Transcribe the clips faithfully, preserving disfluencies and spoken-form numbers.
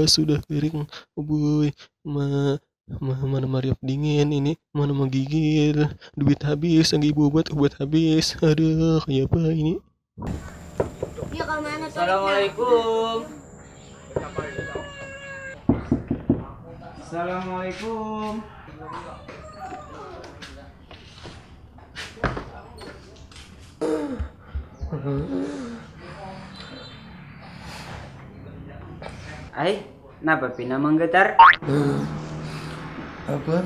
sudah kering, ubui. Ma, ma, mana mariap dingin ini, mana menggigil, duit habis, lagi buat ubat habis. Aduh, kayak apa ini? Ya, kalau mana tuh? Assalamualaikum. Assalamualaikum. Ai, napa pina manggetar? Apa?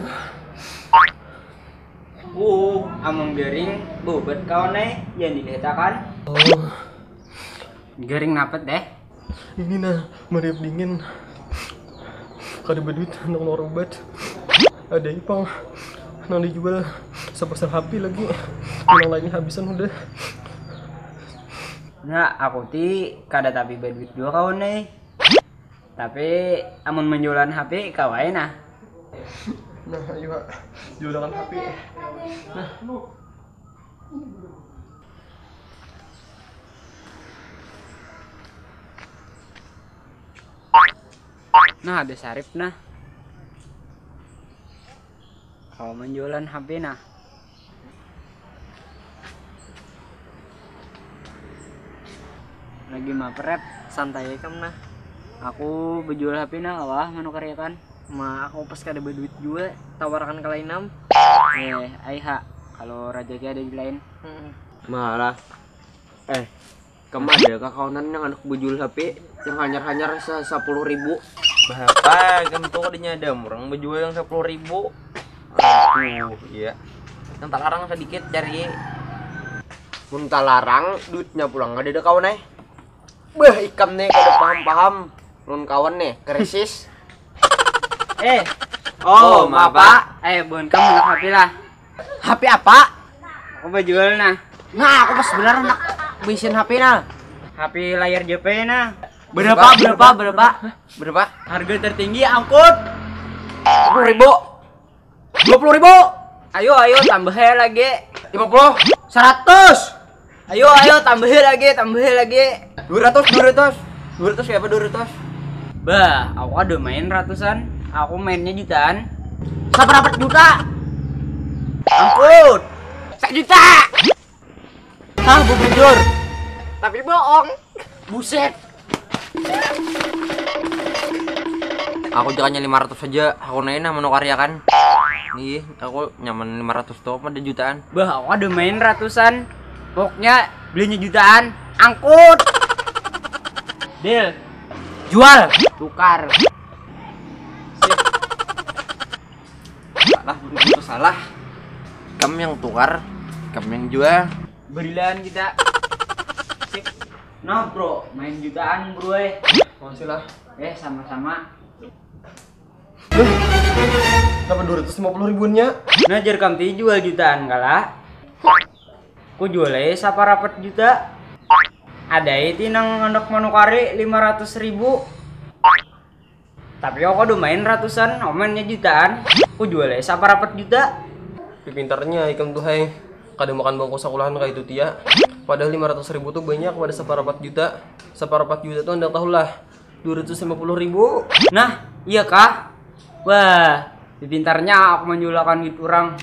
Uh, amang garing, bobot kawan ai, jangan dilihatakan. Oh, Garing napet deh. Ini nah, mariap dingin. Kada baduit nang mau obat. Ada ipang nang dijual sapasal H P lagi. Nang lainnya habisan udah. Nah, aku ti kada tapi baduit jua kawan ai. Tapi amun menjualan H P kawa ai nah. Nah, ayo, jualan H P. Nah. Nah, ada Sarip nah. Kawa menjualan H P nah. Lagi maprep. Santai kam nah. Aku bejual H P nah, wah, manukariakan. Ma, aku pas kada baduit jua, tawarakan ka lainam. Eh, ai ha, kalau rajaki ada di lain. Hmm. Malah. Eh, kamu ada kakawanan yang anak bejual H P yang hanyar-hanyar sa sepuluh ribu? Berapa? Kamu tuh kadanya ada orang bejual yang sepuluh ribu. Aduh, iya. Yang talarang sedikit cari. Mun talarang, duitnya pulang ada ada kawan eh. Bah, ikam nih kada paham-paham. Nun kawan nih, krisis. Eh, oh, oh, mapa? Eh, bon kamu nak H P lah. H P apa? Aku bajual nah. Nah, aku pas benar nak bisin H P nah. H P layar J P nah. Berapa? Berapa? Berapa? Berapa? Harga tertinggi angkut. Sepuluh ribu. Dua puluh ribu. Ayo, ayo, tambah ya lagi. Lima puluh. Seratus. Ayo, ayo, tambahi lagi, tambahi lagi. Dua ratus, dua ratus. Dua ratus ya apa dua ratus? Bah, aku ada main ratusan. Aku mainnya jutaan. Seberapa juta? Angkut. Sejuta. Hah, bujur. Tapi bohong. Buset. Aku jangan lima ratus saja. Aku naik nah menukar ya kan. Nih, aku nyaman lima ratus tuh pada jutaan. Bah, aku ada main ratusan. Pokoknya belinya jutaan. Angkut. Deal. Jual. Tukar. Salah, begitu salah. Kamu yang tukar, kamu yang jual. Berilaan kita. Sip. Nah, bro, main jutaan, bro eh. Makasih lah. Eh, sama-sama. Dapat dua ratus lima puluh ribuannya. Nah, jar kamti jual jutaan kala. Ku jual aja saparapat juta. Ada itu nang anak manukari lima ratus ribu. Tapi aku udah main ratusan, omennya jutaan. Ku jual aja saparapat juta. Pintarnya ikam tuh hai. Kada makan bangku sekolahan kayak itu tia. Padahal lima ratus ribu tuh banyak pada saparapat juta. Saparapat juta tuh anda tahu lah. Dua ratus lima puluh ribu. Nah, iya kah? Wah, pintarnya aku menjulakan duit orang.